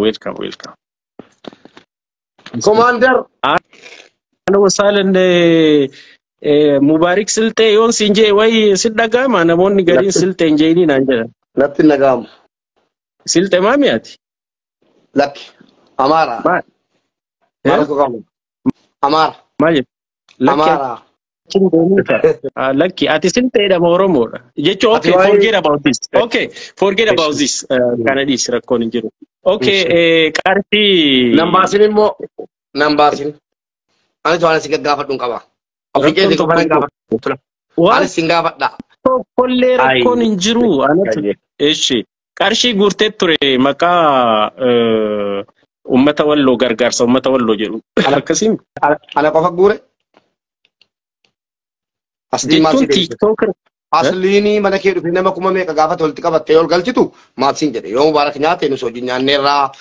Welcome, welcome. Commander. Wasaalan Mubaarik Silxee yoon siin jee wayi si dhaga'ama, namoonni gariin Silxee hin jeeinii naan jedhan. Natti hin dhaga'amu. Silxee maami ati? Lakki. Amaara. Maal? Maal qabu? Amaara. Maal jettu? Lakki. Amaara. Achiin deemuu. Lakki, ati Silxeedha moo Oromoodha? Jechuun okay, forget about this. Okay, forget about this. Kana dhiisi, rakkoon hin jiru. Okay, qarshii. Nan baasin immoo, nan baasin. Anis waan si gaggaafadhu hin qaba. Ofii keetii qofa nan gaafadhu. Waan Anis sin gaafadha. tokkollee rakkoon hin jiru. Anatu eshi qarshii guurtee ture maqaa uummata Walloo, gargaarsa uummata Walloo jedhu. Akkasiin. Ana qofa guure. Asliin maal Jechuun si deebise? TikTok. Asliinii mana kee dhufee nama 4000 gaafate walitti qabattee ol galchitu maal siin jedhe? Yoo Mubaarak nyaate nus hojii nyaanneerraa,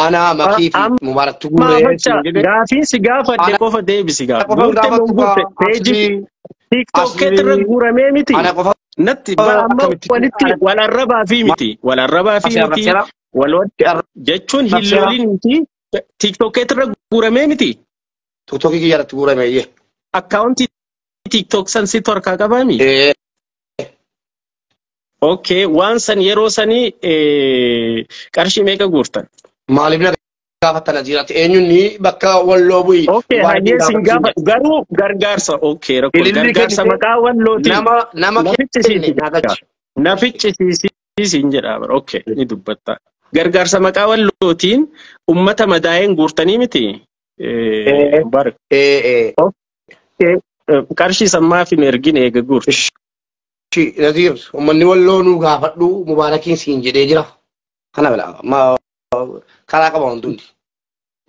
ana Makii fi Mubaaraktu guuree Maafacha siin jedhe. Gaafiin si gaafadhe Ana qofa deebisi gaaf. qofa Guurte moo gaafattu guurte? Peejii aslii TikTok keetirra aslii guuramee miti. Ana qofa Natti bara amma akkamitti walitti wal arrabaa fi miti. Wal arrabaa fi si miti. arrabseera? Wal Si jechuun hin arrabseera? lolin miti. TikTok keetirra guuramee miti. TikTokii kiyya irratti guurame iyyee. Akkaawuntii TikTok san situ harkaa qabaami? Ee. Okay, waan san yeroo sanii qarshii meeqa guurtan? Maaliif na gaafattan asiirratti? Eenyuun bakka Walloo bu'i? Okay, Mubaarakiin hayyee sin gaafachiin. gaafa garuu gargaarsa. Okay, rakkoo Ilillii gargaarsa kennite maqaa Wallootiin. nama Na kenne ficcisiisi. naa galchi. Na ficcisiisi siin jedha bara. Okay, ni dubbatta. Gargaarsa maqaa Wallootiin ummata madaa'een guurtanii miti? Ee. Mubarak. Ee ee. Okay, qarshii sammaaf hin ergin eega guurte. Ishi Naziir, uummanni Walloo nuu gaafadhu Mubaarakiin siin jedhee jira. Kana bala karaa qaba wanti hundi.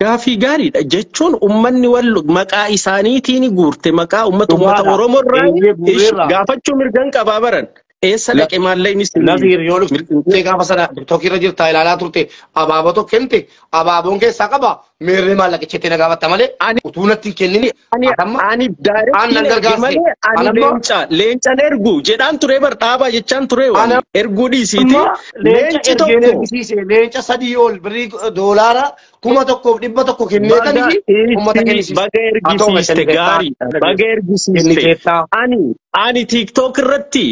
Gaafii gaariidha jechuun uummanni Walloo maqaa isaaniitiin guurte, maqaa uummata Dhugaadha. Oromoo irraa Eeyyee, guureerra. gaafachuu mirgan qabaa baran. Eessa dhaqe maallaqni sin Naziir, yoo dhuftee gaafa sana TikTokii irra jirta ilaalaa turte, abaaboo tokko kennite, abaaboon keessaa qaba, meerree maallaqichetti na gaafatta malee Ani utuu natti hin kennini ani atamma ani an nan directiin erge gargaarse malee ani anamma leencan ergu jedhaan ture bar, dhaabaa jechaan ture wani anamma erguu dhiisiiti leenca leenci ergeen tokko ergisiise, leenca sadii ol birrii doolaara 1,100 baga kenneetanii uummata itti kennisiise. Baga Haa ta'u ergisiiste, kenniteettaa gaariidha, baga ergisiiste. Kenniteettaa. Ani TikTok irratti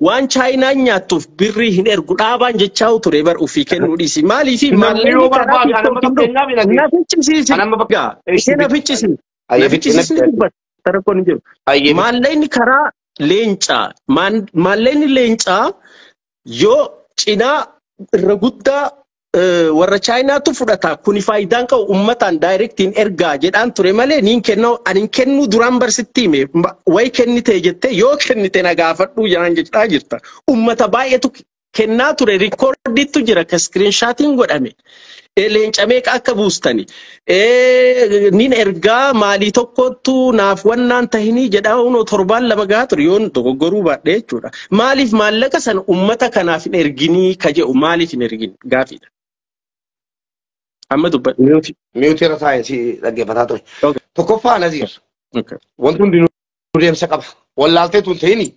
waan Chaayinaan nyaattuuf birrii hin ergu dhaabaan jechaa ture bar, ofii kennuu dhiisi, maaliifi Namni maallaqni yoo karaa barbaade anamma TikTok hin dhufu. fakkeenyaaf Naziir. Na ficcisiisi Anamma bakka gaa ishee na ficcisiisi, na ficcisiisi, ni dubbatta, rakkoon hin jiru. Ayyee. Maallaqni karaa leencaa, maallaqni leencaa yoo cinaa irra guddaa warra Chaayinaatu fudhata, kuni faayidaan qabu, uummataan directiin ergaa jedhaan ture malee niin kennuu, ani hin kennuu duraan barsitti hime. Wayi kennite jettee, yoo kennite na gaafadhuu jedhaan jechaa jirta. Uummata baay'eetu kennaa ture, recordiitu jira ka screenshotiin godhame. Leenca meeqa akka buustani. Nin ergaa maalii tokkottu naaf wannaan tahinii jedhaa unoo torbaan 2 gahaa ture yoon dogoggoruu baadhee jechuudha. Maaliif maallaqa sana uummata kanaaf hin erginii ka jedhu, maaliif hin ergin gaafiidha. Amma dubbadhu. Muteii irra taa'ee dhaggeeffataa ture. Tokkoffaa Naziir, wanti hundinuu deemsa qaba. Wallaaltee tun ta'ini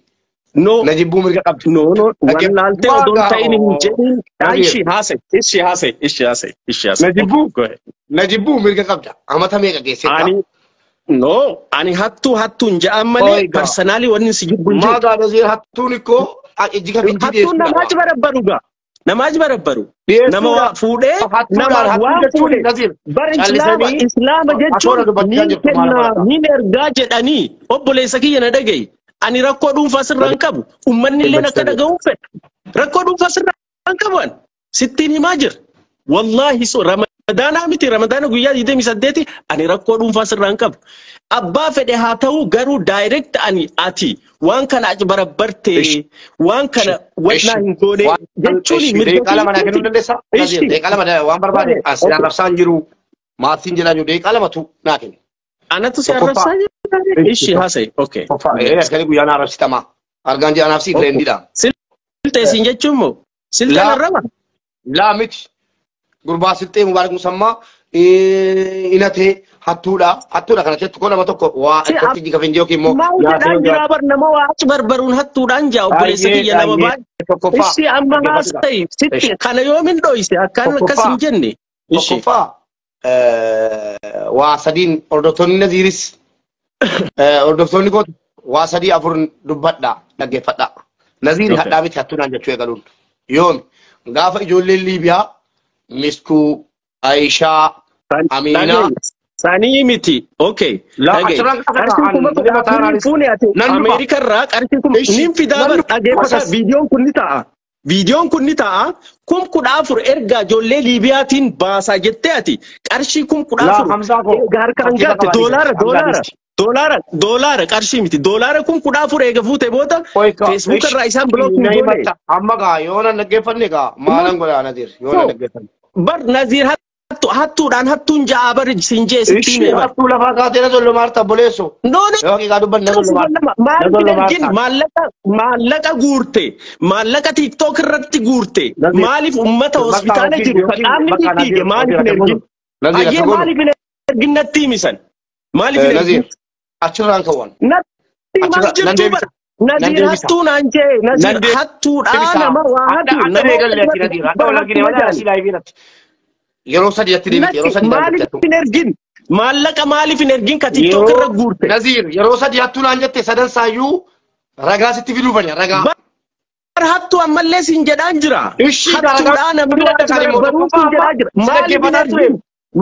No, na jibbuu mirga qabdi. no, wallaaltee odoo hin ta'in hin jedhin. Ishi haasa'e, ishi haasa'e, ishi haasa'e, ishi haasa'e. Na jibbuu Go ahead. Na jibbuu mirga qabda. Amata meeqa geesseetta? Ani no, ani hattuu hattuun ja'an malee Oiga. personally wanni si jibbu hin jiru. Maagaa Naziir, hattuun ikkoo ijji ka finjii Hattuun namaa dhiyeessuudha. barabbaru gaa. Namaa barabbaru. Nama Dhiyeessuudha. waa fuudhee nama Hattuudhaan hattuu waan jechuun fuudhee. Naziir Bar islaama callisanii islaama atoora jechuun dubbachaa niin jirtu maal kennaa afaata. niin ergaa jedhanii, obboleessa kiyya na dhagayi. Ani rakkoo dhuunfaa sirraa hin qabu. Uummanni illee akka dhaga'uun fedha. Rakkoo dhuunfaa sirraa hin qabu ani. Sittiin himaa jira. Wallaahi, so Ramadaanaa miti, Ramadaana guyyaa 28 ani rakkoo dhuunfaa sirraa hin qabu. Abbaa fedhe haa ta'u, garuu direct ani ati waan kana achi barabbarte waan kana wannaa hin goone jechuun mirga Daqiiqaa 2 naa kennuu kiyyaati. dandeessaa? Naziir, Ishi. daqiiqaa 2 waan barbaade as Okay. arrabsaan jiru maatiin jedhaa jiru, daqiiqaa 2tu naa kennu. Anatu si Tokkoffaa. arrabsaa jira. Ishi haasa'e. Okay. Tokkoffaa halkanii guyyaa na arrabsitama. Argaan jedhan arrabsii trendiidha. Silxee siin jechuun moo? Silxeen Laa. arraba? Laa miti. Gurbaa Silxee Mubaarak Musammaa inatee hattuudha. Hattuudha kana keessatti nama tokko waa Si akkatti iji kafin yookiin immoo Maal nyaatee jedhaan jira bar, nama waa achi barbaruun hattuudhaan jaa, obboleessa kiyya, nama baay'ee. Tokkoffaa. Ishi amma haasa'e sitti kana yoomin dhoyse akkaan akkas hin jenne. Tokkoffaa waa sadiin hordoftoonni Naziiris hordoftoonni kootu waa sadii afur dubbadhaa dhaggeeffadhaa. Naziiri hadhaa miti hattuu naan jechuu eegaluun. Yoomi gaafa ijoolleen Liibiyaa Miskuu, Aayishaa, Aminaa. Sanii miti. Okay. Qarshii 14,000 fuune ati Ameerikarraa qarshii kuma nin fidaa bar dhaggeeffata viidiyoon kun ni ta'a. Viidiyoon kun ni ta'a. 14,000 ergaa ijoollee Liibiyaatiin baasaa jettee ati qarshii 14,000 egaa harkaan gaatte doolaara qarshii miti. Doolaara 14,000 eega fuute booda Facebook irraa isaan block hin goone. Amma gaa yoo nan dhaggeeffanne gaa maalan godhaa Naziir yoo nan dhaggeeffanne. Bar Naziir hattuudhaan hattuun ja'a bar siin jee sitti himee bar. Hattuu lafaa kaatee na tollumaarta obboleesso. No no. Yoo haqiiqaa dubbanne na tollumaarta. Maaliif hin ergin maallaqa guurte maallaqa TikTok irratti guurte maaliif uummata hospitaala jiru kan qaamni dhiige maaliif hin ergin? Ayyee maaliif hin ergin natti himisan? Maaliif hin ergin? Achirraan kawwan. Natti maal jirtu bara. Naziir hattuu naan jee Naziir hattuudhaa nama waa hattu nama. Yeroo sadi atti deebite yeroo sadi maaliif hin ergin maallaqa maaliif hin ergin ka TikTok irra guurte. Naziir yeroo sadi hattuu naan jette sadan saayyuu ragaa sitti fiduu bane ragaa. Bar hattuu ammallee siin jedhaan jira. Hattuudhaa namni baruu siin jedhaa jira. Maaliif hin ergin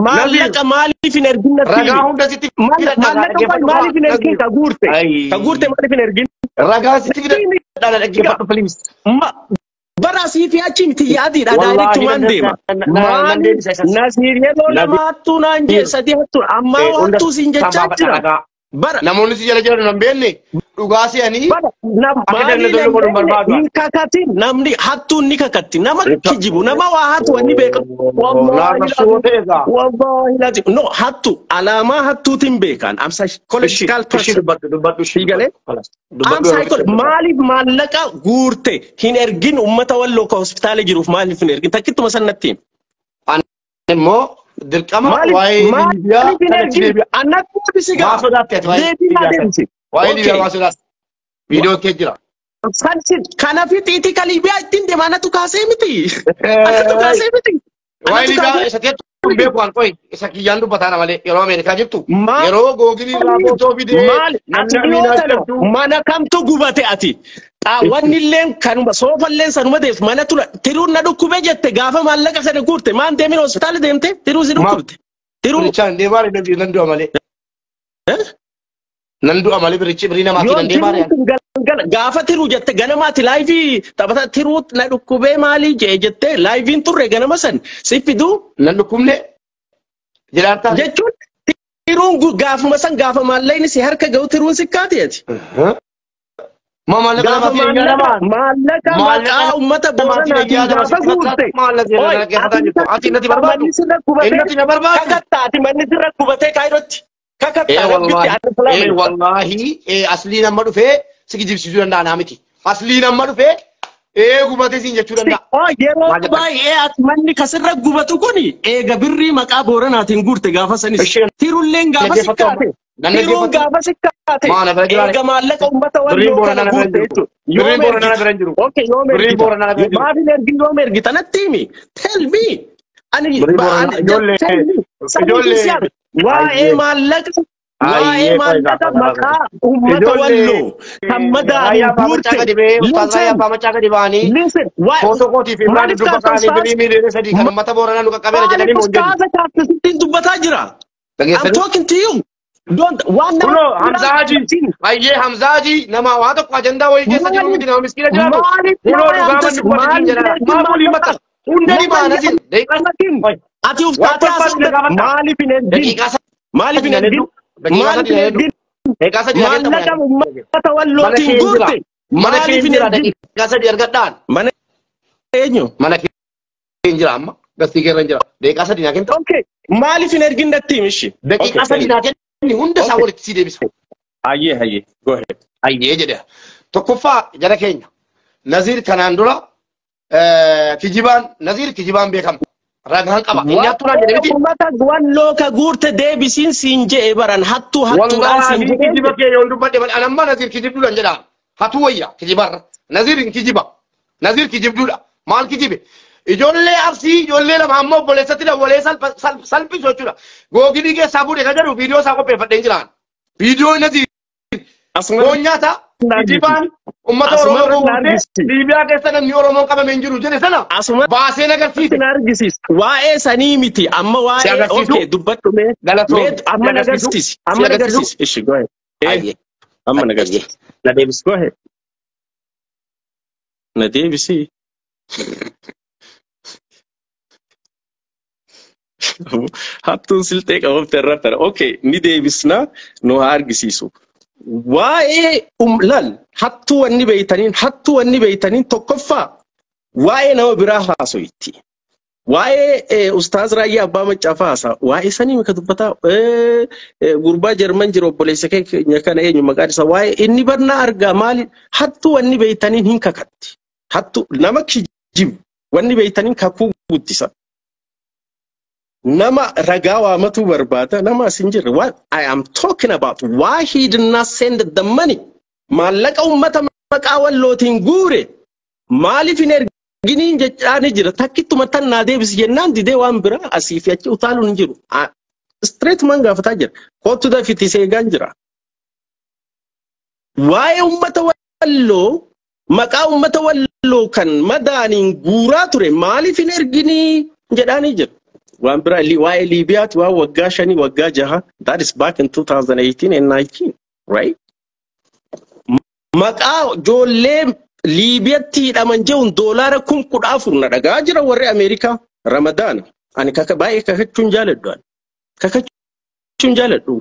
maallaqa maaliif hin ergin natti himi. Ragaa hunda sitti fidadha. Maallaqa maaliif hin ergin ka guurte. Ka guurte maaliif hin ergin. Ragaa sitti fidadha dhaggeeffadhu please. Bara asii fi achi miti yaadiidha daayirektumaan deema. Maali Naziir yeroo lama hattuu naan jee sadii hattuu ammaa hattuu siin jechaa jira. Bara namoonni si jala jiran hin beekne dhugaa se'anii maali hin kakatin namni hattuun ni kakatti nama kijibu nama waa hattu wanni beekamu. Wallaahi no hattu alaamaa hattuutiin beekan I'm psychological person. I'm psychological maaliif maallaqa guurte hin ergin uummata walloo ka hospitaala jiruuf maaliif hin ergin takkittuma san natti himi. Immoo dirqama waa'ee Liibiyaa kanatti deebi'a. Annatti deebisi gaa. Maa sodaatte ati waa'ee Liibiyaa? Waa'ee Liibiyaa maa sodaatte? Viidiyoo kee jira. Kana fixiitii ka Liibiyaa ittiin deema anatu kaasee miti. Anatu kaasee miti. Waa'ee Liibiyaa isa teettu hin beeku waan qoyi isa kiyyaan dubbataana malee yeroo Ameerikaa jirtu yeroo googilii irraa footoo fidee namni Amiinaa jedhamtu. Mana kamtu gubate ati? Wanni illeen kanuma soofalleen sanuma deemtu mana tura tiruun na dhukkube jette gaafa maallaqa sana guurte maan deemin hospitaala deemte tiruu si dhukkubte. Tiruu. Birichaan deemaa nan du'a malee. Nan du'a malee birichi birii namaatii nan deemaa. Gaafa tiruu jette ganamaati laayivii taphata tiruu na dhukkubee maalii jee jette laayiviin turre ganama san si fiduu. Nan dhukkubne jedhaartaa. Jechuun tiruun gaafuma san gaafa maallaqni si harka ga'u tiruun si kaateeti. Maallaqa maallaqa maqaa uummata Booranaatiin gaafa guurte. Ati natti barbaadu. Inni na barbaadu. Kakattaa ati manni sirra gubatee kaayirootti. Kakattaa rabbitti ati Wallaahi aslii nama dhufee si kijibsiisuu danda'a naa miti. Aslii nama dhufee gubatee siin jechuu danda'a. Yeroo baay'ee ati manni kasirra gubatu kuni eega birrii maqaa Booranaatiin guurte gaafa sanis. Tirulleen gaafa si kaate. Tiruun gaafa si kaate. Eega maallaqa uummata walloo kana guurte jechuudha. Birriin Booranaa bira hin jiru. Okay, yoom ergita? Maaf hin ergin yoom ergita? Natti himi. Tell me. Ani ijoollee waa'ee maallaqa waa'ee maallaqa maqaa uummata walloo kan madaa'anii guurte. Listen. Footoo kootii fi Imraan dubba kaanii birrii miiliyoona 3 kan uummata Booranaa nu qaqqabeera jedhanii Maaliif ustaaza kaafte dubbataa jira? I'm talking to you. Don't waan nama Kuno Hamza Haji ayyee Hamza Haji nama waa tokko ajandaa wayii keessa jiru miti nama miskiina jiraatu. Kunoo dhugaa manni kubbaa jedhama. Maaf olii maxxan hunda ni baana sin. Ati uftaatee haasofte maaliif hin ergin? Maaliif hin ergin? Maaliif hin ergin? Maallaqa uummata wallootiin guurte. Maaliif hin ergin? Daqiiqaa sadii argadhaan. Mana eenyu? Mana kee hin jira amma. Gastii kee irra hin jira. Daqiiqaa sadii naa kenna. Okay. Maaliif hin ergin natti himi ishee? Daqiiqaa sadii naa kenna. Hunda isaa walitti sii deebisa. Ayyee ayyee. Go ahead. Ayyee jedhe. Tokkoffaa jara keenya. Naziir kanaan dura kijibaan Naziir kijibaan beekama. Ragaan qaba. Inni hattuu naan jedhe miti. Uummata walloo ka guurte deebisiin siin je'e baran hattuu hattuudhaan siin jedhe. Wallaahi kijiba kee yoon dubbadhe malee anamma Naziir kijibduudhaan jedha. Hattuu wayya kijibarra. Naziir hin kijiba. Naziir kijibduudha. Maal kijibe? Ijoollee Arsii ijoollee lama amma obboleessatti dawwalee salphisu jechuudha. Googilii keessaa fuudhe kan jedhu viidiyoo isaa qopheeffadheen jiraan. Viidiyoo Naziir boonyaata kijibaan uummata Oromoo gowwoomsee Liibiyaa keessa namni Oromoon qabamee hin jiru jedhe sana baasee agarsiise. Waa'ee sanii miti amma waa'ee okay dubbadhu mee amma agarsiisi amma agarsiisi ishi go ahead amma agarsiisi na deebisi go ahead na deebisi. Hattuun silxee qabamte irra fara. Okay, ni deebisna nu haa argisiisu. Waa'ee lal hattuu wanni beeytaniin tokkoffaa waa'ee nama biraa haaso'itti. Waa'ee Ustaaz Raayyaa Abbaa Maccaa haasaa. Waa'ee sanii mika dubbataa gurbaa Jarman jiru obboleessa keenya kana eenyu maqaan isaa waa'ee inni barnaa argaa maali hattuu wanni beeytaniin hin kakatti. Hattuu nama kijibu wanni beeytaniin kakuu guddisa. Nama ragaa waamatu barbaada nama as hin jirre. What I am talking about, why he did not send the money? Maallaqa uummata maqaa wallootiin guure maaliif hin erginiin jechaani jira. Takkittuma tan naa deebisi jennaan didee waan biraa asii fi achi utaaluun hin jiru. Straight man gaafataa jira. Kootu dafiti seegaan jira. Waa'ee uummata walloo maqaa uummata walloo kan madaaniin guuraa ture maaliif hin erginii jedhaanii jira. Waan biraa waa'ee Liibiyaati waan waggaa 5 waggaa 6 that is back in 2018 and 19 right. Maqaa ijoollee Liibiyaatti hidhaman jehuun $14,000 na dhagaa jira warri Ameerikaa Ramadaana. Ani baay'ee kakachuun jaaladhu. Kakachuun jaaladhu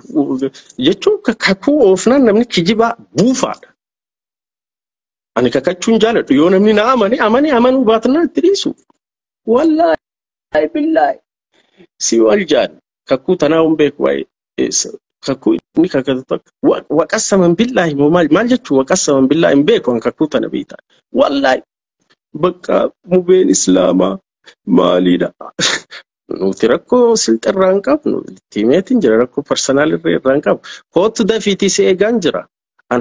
jechuun kakuu oofnaan namni kijibaa buufaadha. Ani kakachuun jaaladhu yoo namni na amane amane amanuu baatnaan itti dhiisu. Wallaahi billaahi. Si wal jaal kakuu tanaa hin beeku waa'ee kakuu inni kakatu takka waqassaman billaahi maal jechuu waqassaman billaahi hin beeku an kakuu tana beektaa. Wallaahi bakka mubeen islaamaa maaliidha. Nuti rakkoo silxirraa irraa hin qabnu tiimeetiin jira rakkoo parsanaal irraa hin qabnu. Kootu dafiitii si eegaan jira. An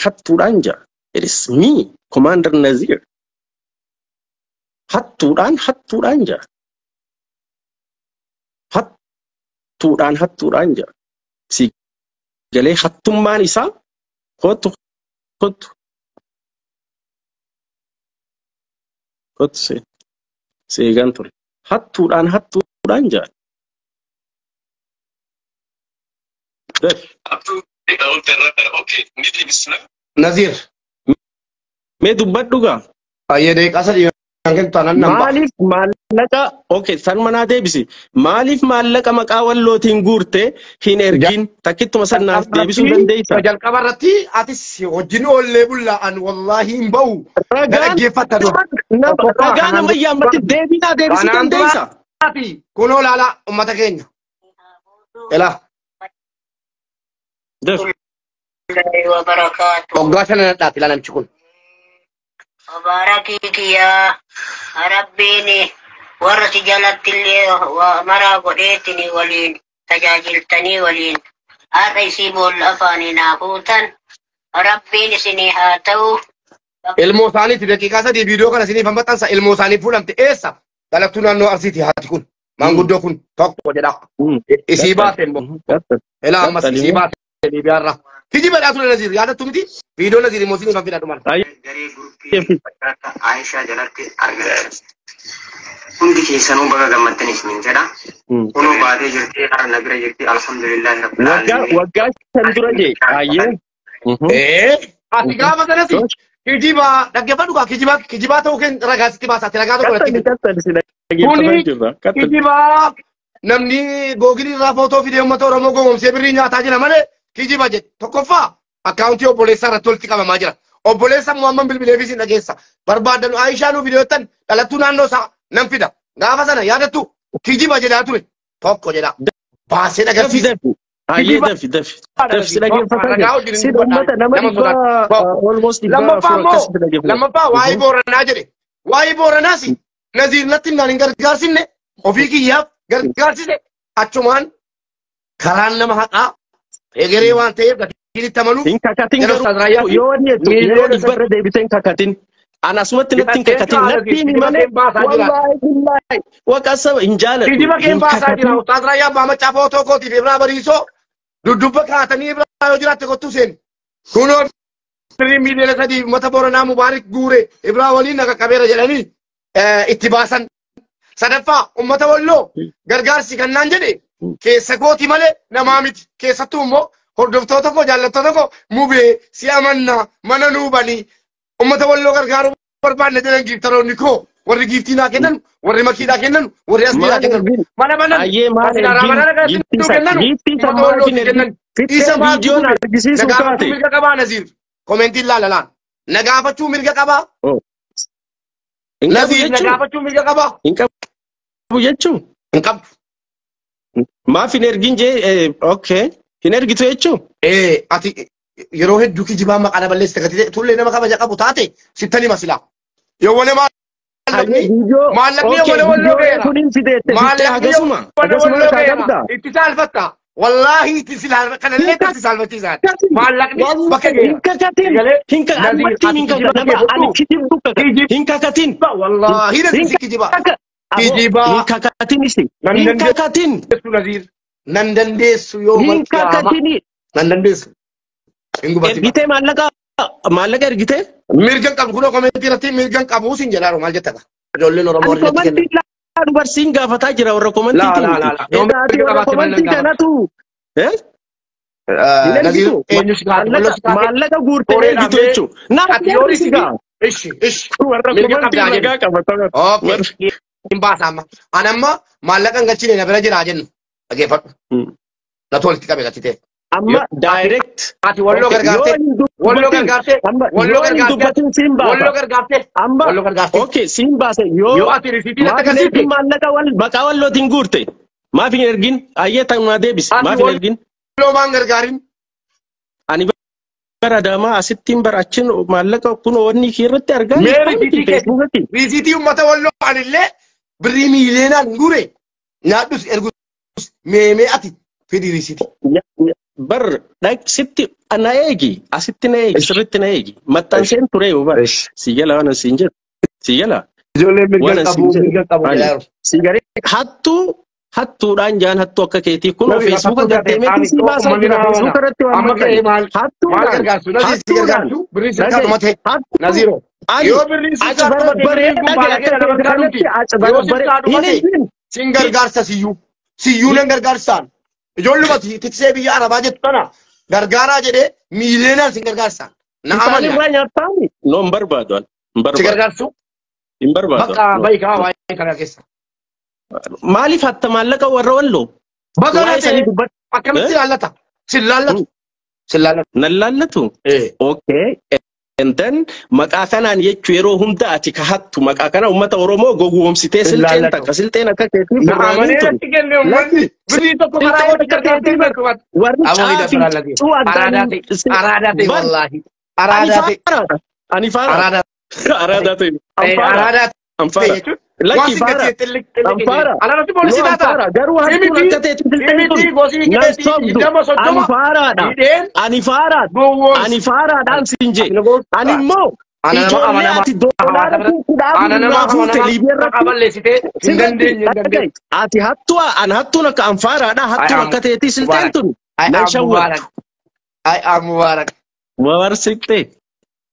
hattuudhaan jira. It is me Commander Nazir. Hattuudhaan jira. Hattuudhaan jira. Si galee hattummaan isaa kootu si eegaan ture. Hattuudhaan jira. Nazir. Mee dubbadhu gaa. Ayyee deeqaa sadii. Maaliif maallaqa okay san manaa deebisi. Maaliif maallaqa maqaa wallootiin guurte hin ergin takkittuma san naaf deebisuu dandeessa? Jalqaba irratti atis wajjin oollee bulla an wallaahi hin ba'u. Ragaa nama yaammatti deebinaa deebisuu dandeessa? Kunoo laala uummata keenya. Elaa. Waggaa shanan dhadhaati ilaa namichi kun. Mubarakii yaa Rabbiin warra si jalatti illee maraa godheetiin waliin tajaajiltanii waliin har'a isii boolla afaanii naa fuutan Rabbiin isinii haa ta'u. Ilmoo isaaniiti daqiiqaa 3 viidiyoo kana isiniif maxxansa ilmoo isaanii fuudhamte eessa? Dhalattuu naannoo Arsiiti haati kun maanguddoo kun tokko jedha. Isii baate immoo. Ilaa ammas isii baate Liibiyaarraa. Kijiba dhaa ture Naziir yaadattu miti? Viidiyoo Naziir immoo isiniif fidadhu mala. Garee guruppii Aayishaa jalatti argatan. Hundi keessanuu baga gammaddan isiniin jedha. Kunoo baatee jirti har'a na bira jirti alhamdulillahi rabbil aalamiin. Waggaa 5 dura jee ayyee. Ati gaafa sanas kijibaa dhaggeeffadhu gaa kijibaa ta'uu keenya ragaa sitti baasaati ragaa tokko natti. Kuni kijibaa namni googilii irraa footoo fidee uummata Oromoo gowwoomsee birrii nyaataa jira malee kijiba jedhe tokkoffaa akkaawuntii obboleessaa irratti walitti qabamaa jira. Obboleessa Muhammad bilbileefis hin dhageessa. Barbaadanu Aayishaa nuu fideettan dhalattuu naannoo isaa nan fida. Gaafa sana yaadattu kijiba jedhaa ture tokko jedha. Baasee dhagarsiisa. Ayyee dafi dafi. Dafi si dhaggeeffataa jira. Si uummata nama dhibbaa almost 400 akkasitti dhaggeeffata. Lammaffaa waa'ee Booranaa jedhe. Waa'ee Booranaas Naziir natti himnaan hin gargaarsinne ofii kiyyaaf gargaarsise achumaan karaan nama haqaa egeree waan ta'eef gatiin itti amanuuf. Hin kakatin garuu yoo wanni jettu yeroo dhibbarra deebitee hin kakatin. Ana asumatti natti hin kakatin. Natti himi malee wallaahi billaahi waqasa hin jaaladhu. Kijiba keen baasaa jira. Ustaaz Raayyaa Abbaa Maccaa footoo kootiif Ibraa Bariisoo dudduuba kaatanii Ibraa yoo jiraatte kottuu seeni. Kunoo birrii 3 miiliyoona uummata Booranaa Mubaarik guure Ibraa waliin naqa qabeera jedhanii itti baasan. Sadaffaa, uummata Walloo gargaarsi kan naan jedhe keessa kooti malee namaa miti. Keessattuu immoo hordoftoota koo, jaallattoota koo, mubee si amannaa mana nuu banii uummata Walloo gargaaruu barbaanne jedhan. Giiftaroonni koo, warri giiftii naa kennan, warri makiidhaa kennan, warri asbiidhaa kennan, mana banan, mana kennan, uummata Wallootti kennan. Isa viidiyoon argisiisuu na gaafachuu kaate. Mirga qabaa Naziir. Komentiin laalalaan. Na gaafachuu mirga qabaa. Hin qabu Naziir, na jechuun. gaafachuu mirga qabaa. Hin qabu jechuun. Hin qabdu. Maaf hin ergin jee? Okay. Hin ergitu jechuun. Ee, ati yeroo hedduu kijibaa maqaa na balleessite gati tullee nama kabaja qabu taate sittan hima silaa. Yoo wane maallaqni maallaqni yoo wane Walloo ga'eera. Kun hin fideette fittee Maallaqni yoo hagasuma. wane Hagasuma Walloo harkaa ga'eera. qabda. Itti saalfatta. Wallaahi itti silaa kanallee itti saalfachiisaan. Maallaqni bakka Hin ga'eera. kakatin. Egalee Hin Naziir, kakatin. ati Hin kijiba kakatin. kee Ani fudhu. kijibdu kakatin. Kijiba Hin kakatin. wallaahi Naziir si kijiba. Kijiba. Hin kakatin isi. Nan Hin dandeessu kakatin. Naziir. Nan dandeessu yoo Hin malkiyaama. kakatin. Nan dandeessu. Hin gubatin. Ergitee maallaqa ergitee? Mirga hin qabu, kunoo komentii irratti mirga hin qabu sin jedhaa, maal jetta? Ijoolleen Oromoo Ani warri natti kennan. komantii laa dubarsiin gaafataa jira, warra Laa komantiitiin laa miti. laa laa. Yoo Egaa ati mirga warra qabaatte maal nan komantii gaafata? kanatu. Eh? Hin Naziir, ergitu. eenyu si kaate? Walloo Maallaqa si kaate? maallaqa guurtee Koree ergitu dhaabdee jechuudha. Naaf ati yoo ergisi risiitii gaa. ishi ishi Warra mirga komantii qabdaa jennu. ragaa qabata. Okay. Warra. Hin baasa amma. Ani amma maallaqa hin galchine, na bira jiraa jennu. Dhageeffadhu. Natu walitti qabe galchitee. Amma direct. Ati Walloo Okay, yoo gargaartee, hin Walloo dubbatin gargaartee, amma Walloo yoo hin gargaartee, dubbatin siin baasa. Walloo gargaartee, Amma Walloo gargaartee. okay, siin baase yoo Yoo ati risiitii natti maaf hin agarsiifte ergin maallaqa wal maqaa Wallootiin guurte? Maaf hin ergin? Ayyee, tan deebisi. Ati Maaf hin ergin? Walloo maan gargaarin? Ani bara Adaamaa asittiin bara achiin maallaqa kun wanni kee irratti argaa Mee jirta miti risiitii kee Feesbuukatti. Risiitii uummata Walloo anillee birrii miiliyoonaan guure nyaadhus ergus meemee ati fidi risiitii. Bar sitti na eegi, asitti na eegi, sirritti na eegi, maxxanseen ture yoo bar si jala waan siin jedhu si jala Ijoolleen mirga waan qabu siin jedhu mirga qabu ani jedhaa jiru. si garee hattuu hattuudhaan jaan, hattuu akka keetii kun Nabi Feesbuuka hattuu taate gaddeemeetii si qaami baasaa uummanni jira nama Feesbuuka mana. irratti waan Amma maxxane ka'ee maal maal hattuudhaan gargaarsu? Naziir si hattuudhaan gargaarsu birrii sirkaa dhagaye dhumate hattuu Naziiro. ani Yoo birriin sirkaa dhumate acbarbaree birriin kun dhagaye baalagee akka nama keeti gargaaruuti. kanatti Yoo acbarbaree sirkaa hin dhumate ergin. sin gargaarsa siyyuu. Siyyuu nan gargaarsaan. Ijoollumati tiksee biyya Arabaa jettu tana gargaaraa jedhee miiliyoonaan sin gargaarsaan. Na Isaan amani. irraa nyaataani? No, hin barbaadu ani. Hin Si barbaadu. gargaarsu Hin barbaadu. bakka No. bahi kaa waa'ee kana keessa. Maaliif hatta maallaqa warra Walloo? Baga Waa'ee na sanii ta'e dubbadhu. akkamitti si laallata? Si laallatu. Si laallatu. Nan laallatu? Eh. Okay. And then maqaa kanaan jechuu yeroo hunda ati ka hattu maqaa kana uummata Oromoo gowwoomsitee Sin silxeen laallatu. takka silxeen akka keetii Na furraaniin amanee tun. natti kenne uummanni. Birrii tokko karaa Silxeen walitti akka gargaartee keetii beeku. warri Aboo hidha caafii biraan lagi. cuu Araadaa addaan ta'e. Araadaa ta'e bar wallaahi. ani Araadaa ta'e. faaraadha. Ani faaraadha. Araadaa Araadaa ta'e. ta'e. Anfaara. Araadaa ta'e Anfaara. jechuun waan Lakki si faara. gatii xilliq xilliq Anfaara. Anarratti No, poolisii taata. anfaara. Garuu hattuun Simiti akka teetii silxeen tun simiti gosii nan keetii sobdu. 20 Ani 30 faaraadha. hidheen Ani faaraadha. gowwoomsi. Ani faaraadhaan siin jee. Ati na gowwoomsa. Ani immoo Ana nama ijoollee amanamaa ati hawaasa doolaara biratti kun kudha afur ana nama irraa fuute amanamaa Liibiyaa maqaa irratti balleessitee hin sirratti dandeenye hin dandeenye. dhaga'i. Ati hattuu, an hattuun akka anfaaraadha. I Hattuun am akka teetii silxeen Mubarak. tun I nan am shawwattu. Mubarak. I am Mubarak. Mubarak silxee.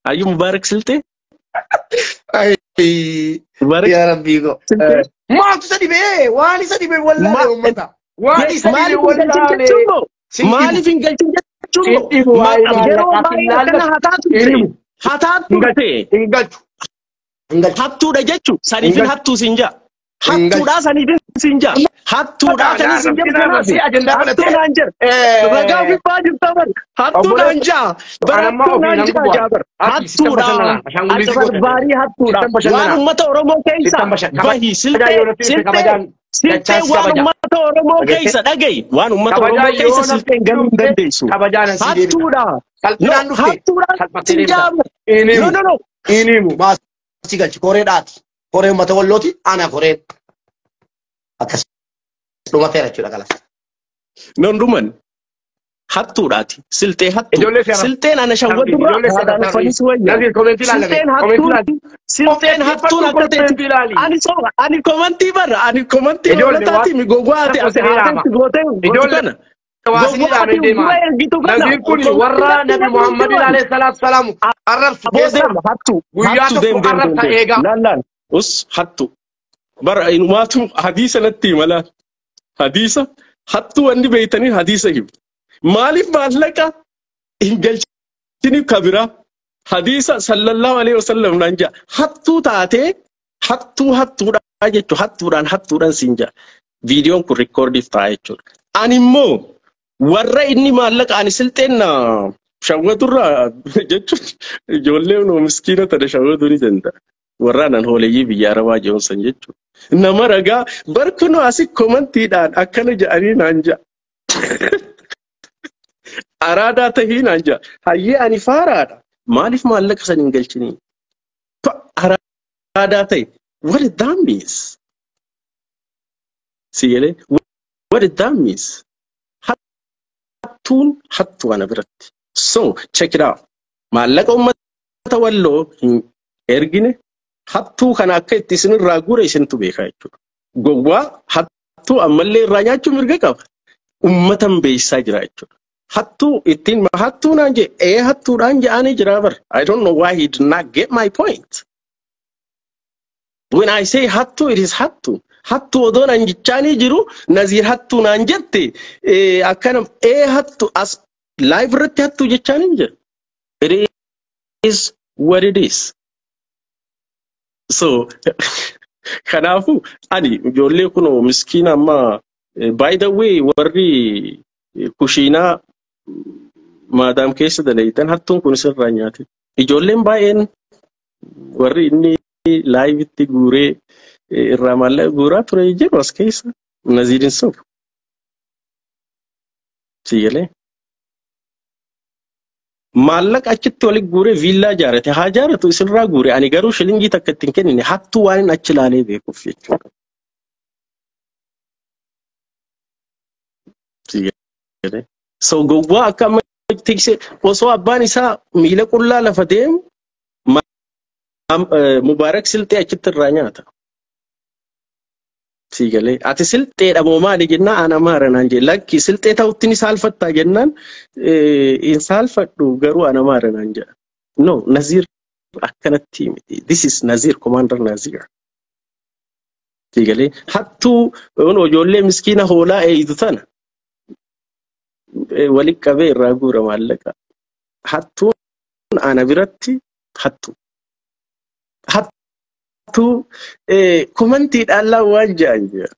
Ayyuu Mubarak silxee. Ay, Mubarak yaa Rabbii ko. silxee. Maaltu isa dhibee? Waan isa dhibee wallaale uummata. Waan isa dhibee Maaliif hin galchin wallaale. jechuun moo? Sin dhibu. Maaliif hin galchin jechuun Sin moo? dhibu waa'ee Yeroo maallaqaa sin baay'ee akkana laallatu. hataa Hin turte. himu. Hataa Hin galchu. turte. Hin galchu. Hin galchu. Hattuudha jechuun Hin saniifin galchu. hattuu siin jaa. Hin galchu. Hattuudhaa saniifin siin jaa. Hattuudhaa kanin siin jedhu Arrabsinaa kanaafi. si ajandaa Hattuu godhatee. naan jedha. Ragaa ofiifaa jirta bar. Hattuu naan Obboleessa jaa. an amma Barattuu ofii naan nan jaa gubu'a. jaa bar. Ati sittan Hattuudha. bashannanaa. Ashaangulliitii Ati goote. barbaarii hattuudha. Sittan Waan bashannanaa. uummata Oromoo keessa Sittan bashannanaa. bahi Kabajaa silxee yoo natti dhufte silxee kabajaan silxee dachaan si waan kabaja. uummata Oromoo Dhageessee? keessa dhagahi. Waan uummata Kabajaa Oromoo yoo keessa natti silxeen galuu hin dhufte dandeessu. kabajaan si deebisa. Hattuudha. No, Salphinaan dhufte hattuudhaan salphattee siin deebita. jaa bar. Hin No, himu. no, no. Hin himu. Maasii galchi. Koree dhaati. Koree uummata Wallooti. Ana koreen. Akkas dhumateera jechuudha kalas. Non dhuman. Hattuudhaati. Silxee hattuu. Silxeen ana shawwadurraa haadhaan uffanis wayya. Silxeen hattuun silxeen hattuun akka ta'etti ani soba ani komantii barra ani komantii hoolataati mi gowwaa ati ati haatetti gootee gootu kana. Gowwaa ati gura ergitu kana. Naziir kun warra Nabi Muhammad alayhi salaatu salaam arrabsu keessa hattuu guyyaa tokko arrabsa eegaa. Laal us hattuu. Bara inumaatu hadiisa natti hima laal. Hadiisa hattuu wanni beeytanii hadiisa himu. Maaliif maallaqa hin galchiniif kabira hadiisa sallallahu alaihi wasallam naan jedha. Hattuu taatee hattuu hattuudhaa jechuudha. Hattuudhaan hattuudhaan siin jedha. Viidiyoon kun rikoordiif ta'a jechuudha. Ani immoo warra inni maallaqa ani silxeen shawwaturraa jechuun ijoollee noo miskiina tana shawwatuu ni danda'a. Warra anan hooleyyii biyya Arabaa jechuun jechuudha. Nama ragaa barkunoo asi komantiidhaan akkana jedhanii naan jedha. Araadaa tahii naan jedha. Hayyee ani faaraadha. Maaliif maallaqa san hin galchinii? Araadaa tahi. What did that means? Si galee? What did that means? Hattuun hattuu ana biratti. So check it out. Maallaqa uummata walloo hin ergine hattuu kana akka itti isinirraa guure isintu beekaa jechuudha. Gowwaa hattuu ammallee irraa nyaachuu mirga qaba. Uummatan beeksisaa jira jechuudha. Hattuu ittiin hattuu naan jee ee hattuudhaan je'anii jira bar. I don't know why he did not get my point. When I say hattuu, it is hattuu. Hattuu odoo naan jechaanii jiru Naziir hattuu naan jette akkana ee hattuu as live irratti hattuu jechaanii jira. It is what it is. So kanaafuu ani ijoollee kunoo miskiina amma by the way warri kushiinaa maadaam keessa dalayitan hattuun kun sirraa nyaate. Ijoolleen baay'een warri inni laayivitti guuree irraa maallaqa guuraa ture jiru as keessa Naziirin sobu. Si galee? Maallaqa achitti walitti guuree viillaa ijaarate haa ijaaratu isinirraa guure ani garuu shilingii takka ittiin kennine hattuu waan inni achi ilaalee beekuuf jechuudha. So gowwaa akka amma tiksee osoo abbaan isaa miila qullaa lafa deemu Mubaarak silxee achitti irraa nyaata. Si galee ati silxeedha moo maali jennaan ana maara naan jee lakki silxee ta'utti ni saalfattaa jennaan hin saalfadhu garuu ana maara naan jedha. No, Naziir akkanatti miti. This is Naziir, Commander Naziir. Si galee hattuu ijoollee miskiina hoolaa eeyyitu tana walitti qabee irraa guura maallaqa. Hattuun ana biratti hattuu. Hattuu komantiidhaan waan jedhan jira.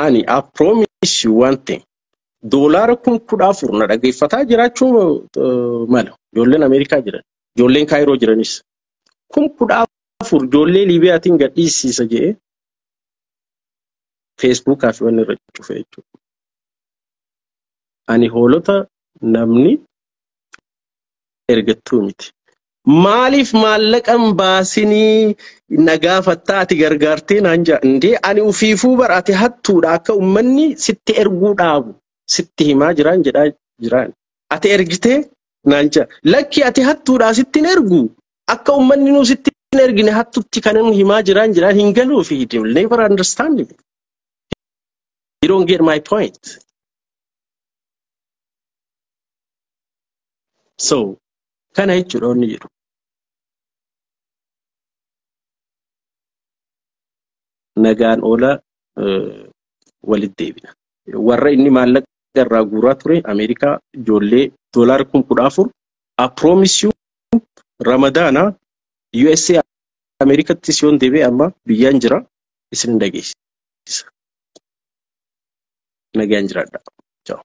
Ani I promise you one thing. $14,000 na dhageeffataa jiraachuu mala. Ijoolleen Ameerikaa jiran. Ijoolleen Kaayiroo jiranis. 14,000 ijoollee Liibiyaatiin gadhiisiisa jedhee Feesbuukaa fi wanni irra cufe jechuudha. Ani hoolota namni ergattuu miti. Maaliif maallaqan baasinii na gaafattaa ati gargaartee naan jedha. Indee ani ufiifuu bara ati hattuudha akka uummanni sitti erguu dhaabu sitti himaa jiraan jedhaa jiraan. Ati ergitee naan jedha. Lakki ati hattuudha sitti hin ergu. Akka uummanni nuu sitti hin ergine hattutti kan inni himaa jiraan jiraan hin galuufi. You will never understand me. You don't get my point. So kana jechuudha wanni jedhu. Nagaan oola walitti deebina. Warra inni maallaqa irraa guuraa ture Ameerikaa ijoollee $14,000 I promise you Ramadaana USA Ameerikattis yoon deebi'e amma biyyaan jira isin dhageessisa. Nagaan jiraadha. Ciao.